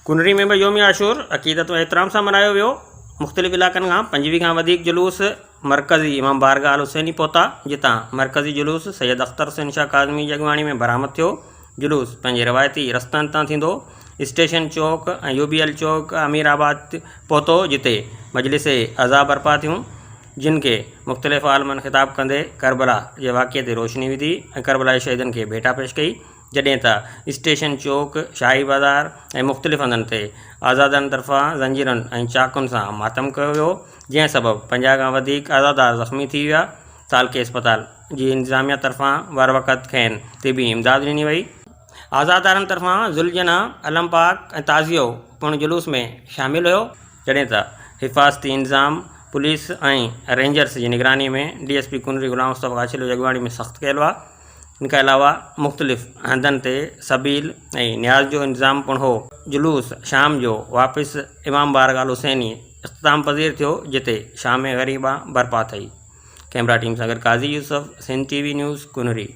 ڪنري ۾ به يوم عاشور عقيدت ۽ احترام سان ملهايو ويو. مختلف علائقن کان 25 کان وڌيڪ جلوس مرڪزي امام بارگاهه الحسيني پهتا، جتان مرڪزي جلوس سيد اختر حسين شاهه ڪاظمي جي اڳواڻي ۾ برآمد ٿيو. جلوس پنهنجي روايتي رستن تان ٿيندو اسٽيشن چوڪ ۽ يو بي ايل چوڪ امير آباد پهتو، جتي مجلس عزا برپا ٿيون، جن کي مختلف عالمن خطاب ڪندي ڪربلا جي واقعي تي روشني وڌي ۽ ڪربلائي شهيدن کي ڀيٽا پيش ڪئي. جڏهن ته اسٽيشن چوڪ، شاهي بازار ۽ مختلف هنڌن تي آزادن طرفان زنجيرن ۽ چاقن سان ماتم ڪيو ويو، جنهن سبب 50 کان وڌيڪ آزادار زخمي ٿي ويا، تعلقي اسپتال جي انتظاميا طرفان بروقت کين طبي امداد ڏني وئي. آزادارن طرفان ذوالجناح، علم پاڪ ۽ تعزيو پڻ جلوس ۾ شامل هيو. جڏهن ته حفاظتي انتظام پوليس ۽ رينجرز جي نگراني ۾ D S P Kunri Ghulam Mustafa Kachhelo جي اڳواڻي ۾ سخت ڪيل هئا. ان کان علاوه مختلف هنڌن تي سبيل ۽ نياز جو انتظام پڻ هو. جلوس شام جو واپس امام بارگاهه الحسيني اختتام پذير ٿيو جتي شام غريبان برپا ٿئي. ڪئميرا ٽيم سان گڏ Qazi Yousuf, Sindh T V news, Kunri.